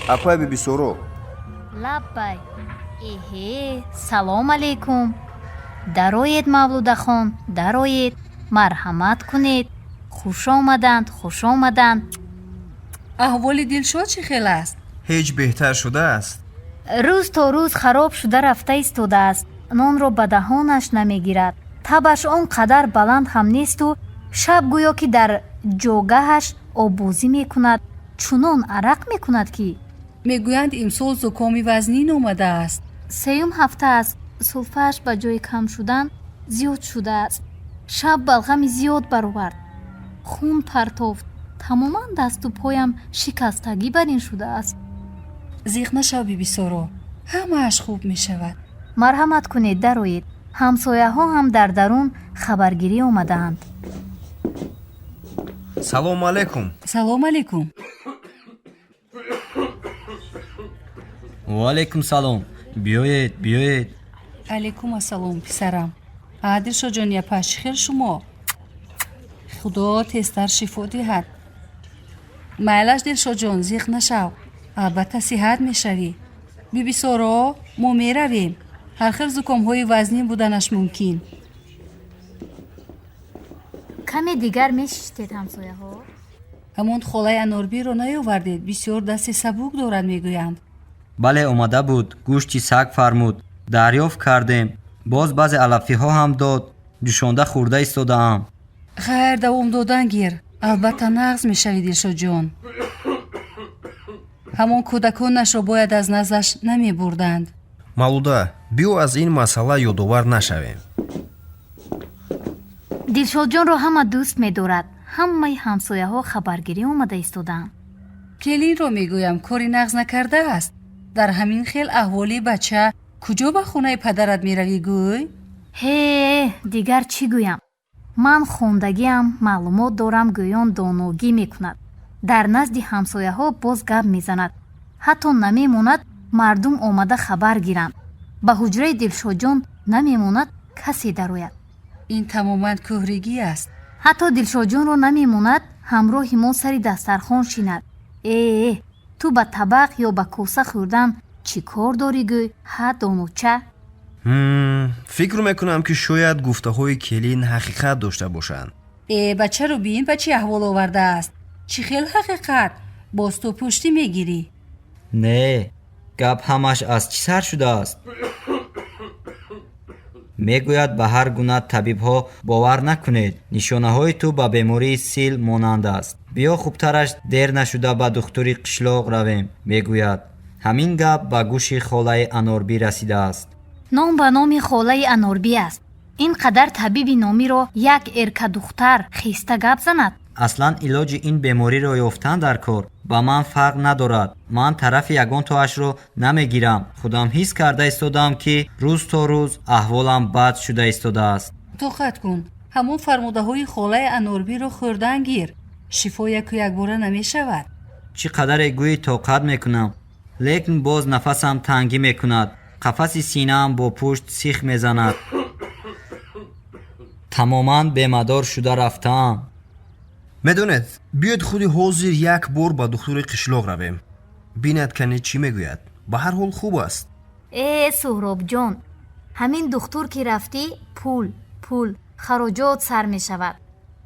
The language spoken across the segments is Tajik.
Апай Бибисоро. Лаббай. Эҳе, салом алейкум. Дароед, Мавлудахон, дароед, марҳамат кунед. Хуш омаданд, хуш омаданд. Аҳволи Дилшод чӣ хел аст? Ҳеҷ беҳтар шудааст? Рӯз то рӯз хароб шуда рафта истодааст. Нонро ба даҳонаш намегирад. Табаш он қадар баланд ҳам несту шаб гӯё ки дар ҷогаҳаш оббозӣ мекунад, чунон арақ мекунад, ки Мегӯянд, имсол зукоми вазнин омадааст. Сеюм ҳафта аст, сулфааш ба ҷои кам шудан зиёд шудааст. Шаб балғами зиёд баровард, хун партофт. Тамоман дасту поям шикастагӣ бар ин шудааст. Зиқ нашав, Бибисоро, ҳамааш хуб мешавад. Марҳамат кунед, дароед. Ҳамсояҳо ҳам дар дарун хабаргирӣ омадаанд. Салому алайкум. Салом алейкум. Ваалайкум салом, биёед, биёед. Алейкум ассалом, писарам. А, Дилшодҷон, япа, чӣ хел шумо? Худо тезтар шифо диҳад. Майлаш, Дилшодҷон, зиқ нашав, албатта сиҳат мешавӣ. Бибисоро, мо меравем. Ҳар хел зукомҳои вазнин буданаш мумкин. Каме дигар мешиштед, ҳамсояҳо? Ҳамон холаи Анорбиро наёвардед? Бисёр дасти сабук дорад, мегӯянд. Бале, омада буд, гӯшти саг фармуд, дарёфт кардем. Боз баъзе алафиҳо ҳам дод, ҷӯшонда хӯрда истодаам. Хайр, давом додан гир, албатта нағз мешавӣ, Дилшодҷон. Ҳамон кӯдаконашро бояд аз наздаш намебурданд. Мавлуда, биё, аз ин масъала ёдовар нашавем. Дилшодҷонро ҳама дӯст медорад. Ҳамаи ҳамсояҳо хабаргирӣ омада истодаанд. Келинро мегӯям, кори нағз накардааст. Дар ҳамин хел аҳволи бача куҷо ба хонаи падарат меравӣ, гӯй? Ҳе, дигар чӣ гӯям? Ман хондагиам, маълумот дорам, гӯён доногӣ мекунад. Дар назди ҳамсояҳо боз гап мезанад. Ҳатто намемонад мардум омада хабар гиранд. Ба ҳуҷраи Дилшодҷон намемонад касе дарояд. Ин тамоман кӯҳригӣ аст. Ҳатто Дилшодҷонро намемонад ҳамроҳи мо сари дастархон шинад. Э, ту ба табақ ё ба коса хӯрдан чӣ кор дорӣ, гӯй, ҳа, доноча? Фикр мекунам, ки шояд гуфтаҳои келин ҳақиқат дошта бошанд. Э, бачаро бин, ба чӣ аҳвол овардааст. Чӣ хел ҳақиқат? Боз ту пуштӣ мегирӣ. Не, гап ҳамаш аз чӣ сар шудааст? Мегӯяд, ба ҳар гуна табибҳо бовар накунед, нишонаҳои ту ба бемории сил монанд аст. Биё, хубтараш дер нашуда ба духтури қишлоқ равем, мегӯяд. Ҳамин гап ба гӯши холаи Анорбӣ расидааст. Ном ба номи холаи Анорбӣ аст. Ин қадар табиби номиро як эркадухтар хиста гап занад. Аслан илоҷи ин бемориро ёфтан дар кор. Ба ман фарқ надорад, ман тарафи ягонтоашро намегирам. Худам ҳис карда истодаам, ки рӯз то рӯз аҳволам бад шуда истодааст. Тоқат кун, ҳамон фармудаҳои холаи Анорбиро хӯрдан гир. Шифо яку якбора намешавад. Чӣ қадаре гӯӣ, тоқат мекунам, лекин боз нафасам тангӣ мекунад, қафаси синаам бо пушт сих мезанад. Тамоман бемадор шуда рафтаам. Медонед, биёед, худи ҳозир як бор ба духтури қишлоқ равем, бинад, кане чӣ мегӯяд. Ба ҳар ҳол хуб аст. Э, Суҳробҷон, ҳамин духтур ки рафтӣ, пул, пул, хароҷот сар мешавад.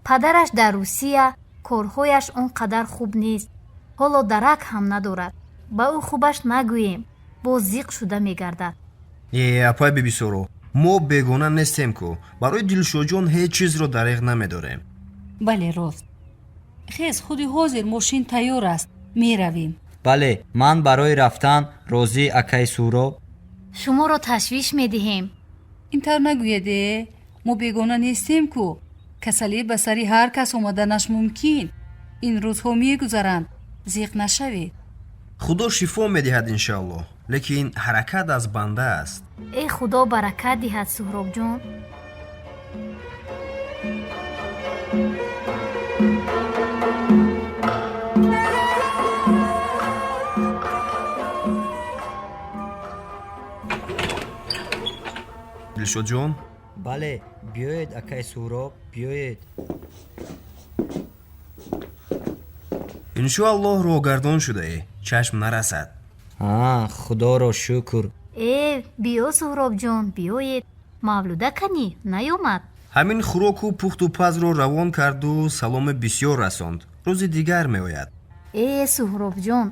Падараш дар Русия, корҳояш он қадар хуб нест, ҳоло дарак ҳам надорад. Ба ӯ хубаш нагӯем, боз зиқ шуда мегардад. Э, апай Бибисоро, мо бегона нестем ку. Барои Дилшодҷон ҳеҷ чизро дареғ намедорем. Бале, рост. Хез, худи ҳозир мошин тайёр аст, меравем. Бале, ман барои рафтан розӣ, акаи Суҳроб. Шуморо ташвиш медиҳем. Ин тавр нагӯед, э, мо бегона нестем ку. Касалӣ ба сари ҳар кас омаданаш мумкин. Ин рӯзҳо мегузаранд, зиқ нашавед. Худо шифо медиҳад, иншоаллоҳ, лекин ҳаракат аз банда аст. Э, Худо баракат диҳад, Суҳробҷон. Дилшодҷон. Бале, биёед, акаи Суҳроб, биёед. Иншоаллоҳ, роҳгардон шудаӣ. Чашм нарасад. Ҳа, худоро шукр. Э, биё, Суҳробҷон, биёед. Мавлуда канӣ, наёмад? Ҳамин хӯроку пухту пазро равон карду саломи бисёр расонд. Рӯзи дигар меояд. Э, Суҳробҷон,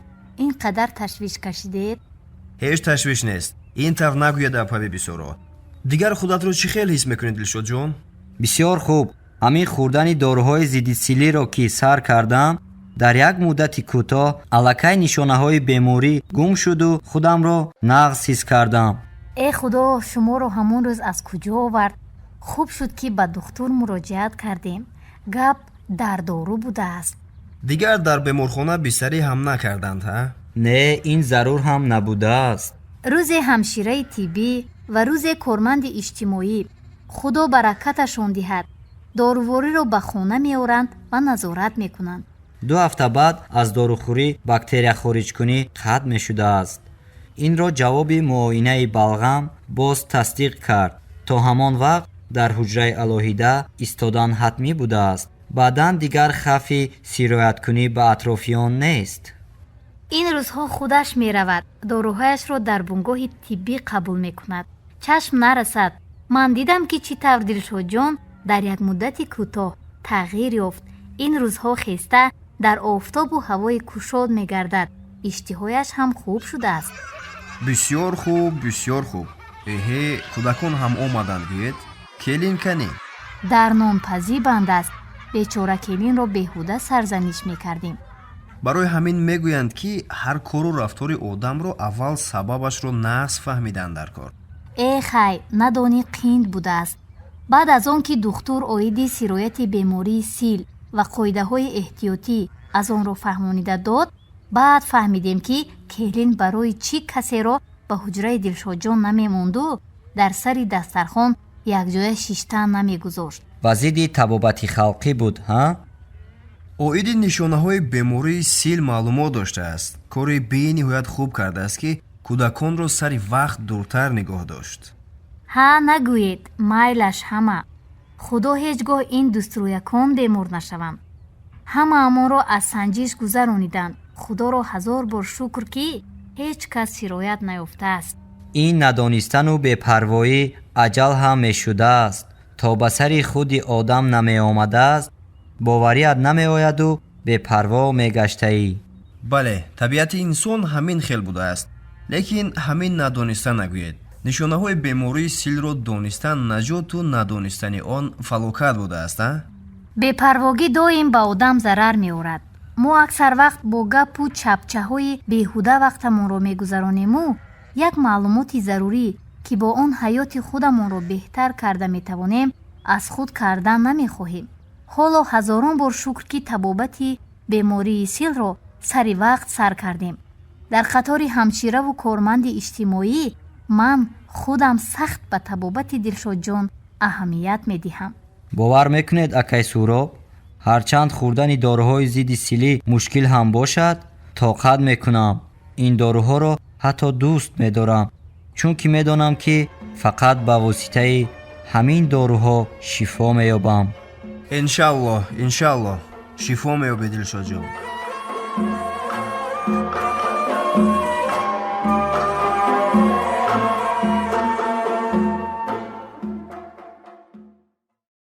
ин қадар ташвиш кашидед. Ҳеҷ ташвиш нест. Ин тавр нагӯяд, апа Бибисоро. Дигар худатро чӣ хел ҳис мекунӣ, Дилшодҷон? Бисёр хуб. Ҳамин хӯрдани доруҳои зидди силиро ки сар кардам, дар як муддати кӯтоҳ аллакай нишонаҳои беморӣ гум шуду худамро нағз ҳис кардам. Э, худо шуморо ҳамон рӯз аз куҷо овард? Хуб шуд, ки ба духтур муроҷиат кардем. Гап дар дору будааст. Дигар дар беморхона бистарӣ ҳам накарданд, ҳа? Не, ин зарур ҳам набудааст. Рӯзе ҳамшираи тиббӣ ва рӯзе корманди иҷтимоӣ, худо баракаташон диҳад, дорувориро ба хона меоранд ва назорат мекунанд. 2 ҳафта баъд аз дорухӯрӣ бактерияхориҷкунӣ қатъ мешудааст. Инро ҷавоби муоинаи балғам боз тасдиқ кард. То ҳамон вақт дар ҳуҷраи алоҳида истодан ҳатмӣ будааст. Баъдан дигар хавфи сирояткунӣ ба атрофиён нест. Ин рӯзҳо худаш меравад, доруҳояшро дар бунгоҳи тиббӣ қабул мекунад. Чашм нарасад. Ман дидам, ки чӣ тавр Дилшодҷон дар як муддати кӯтоҳ тағйир ёфт. Ин рӯзҳо хеста дар офтобу ҳавои кушод мегардад. Иштиҳояш ҳам хуб шудааст. Бисёр хуб, бисёр хуб. Эҳе, кӯдакон ҳам омаданд, гӯед. Келин канӣ? Дар нонпазӣ банд аст. Бечора келинро беҳуда сарзаниш мекардем. Барои ҳамин мегӯянд, ки ҳар кору рафтори одамро аввал сабабашро нағз фаҳмидан дар кор. Э, хай, надонӣ қинд будааст. Баъд аз он ки духтур оиди сирояти бемории сил ва қоидаҳои эҳтиётӣ аз онро фаҳмонида дод, баъд фаҳмидем, ки келин барои чӣ касеро ба ҳуҷраи Дилшодҷон намемонду дар сари дастархон якҷоя шиштан намегузошт. Ба зидди табобати халқӣ буд, ҳа? Оиди нишонаҳои бемории сил маълумот доштааст. Кори бениҳоят хуб кардааст, ки кӯдаконро сари вақт дуртар нигоҳ дошт. Ҳа, нагӯед, майлаш ҳама. Худо ҳеҷ гоҳ ин дӯстрӯякон бемор нашаванд. Ҳамаамонро аз санҷиш гузарониданд. Худоро ҳазор бор шукр, ки ҳеҷ кас сироят наёфтааст. Ин надонистану бепарвоӣ аҷал ҳам мешудааст. То ба сари худи одам намеомадааст, боварият намеояду бепарво мегаштаӣ. Бале, табиати инсон ҳамин хел будааст. Лекин ҳамин надониста нагӯед. Нишонаҳои бемории силро донистан наҷоту надонистани он фалокат будааст, а? Бепарвогӣ доим ба одам зарар меорад. Мо аксар вақт бо гапу чапчаҳои беҳуда вақтамонро мегузаронему як маълумоти зарурӣ, ки бо он ҳаёти худамонро беҳтар карда метавонем, аз худ кардан намехоҳем. Ҳоло ҳазорон бор шукр, ки табобати бемории силро сари вақт сар кардем. Дар қатори ҳамшираву корманди иҷтимоӣ ман худам сахт ба табобати Дилшодҷон аҳамият медиҳам. Бовар мекунед, акай Суҳроб, ҳарчанд хӯрдани доруҳои зидди силӣ мушкил ҳам бошад, тоқат мекунам. Ин доруҳоро ҳатто дӯст медорам, чунки медонам, ки фақат ба воситаи ҳамин доруҳо шифо меёбам. Иншаллоҳ, иншаллоҳ, шифо меёбед, Дилшодҷон.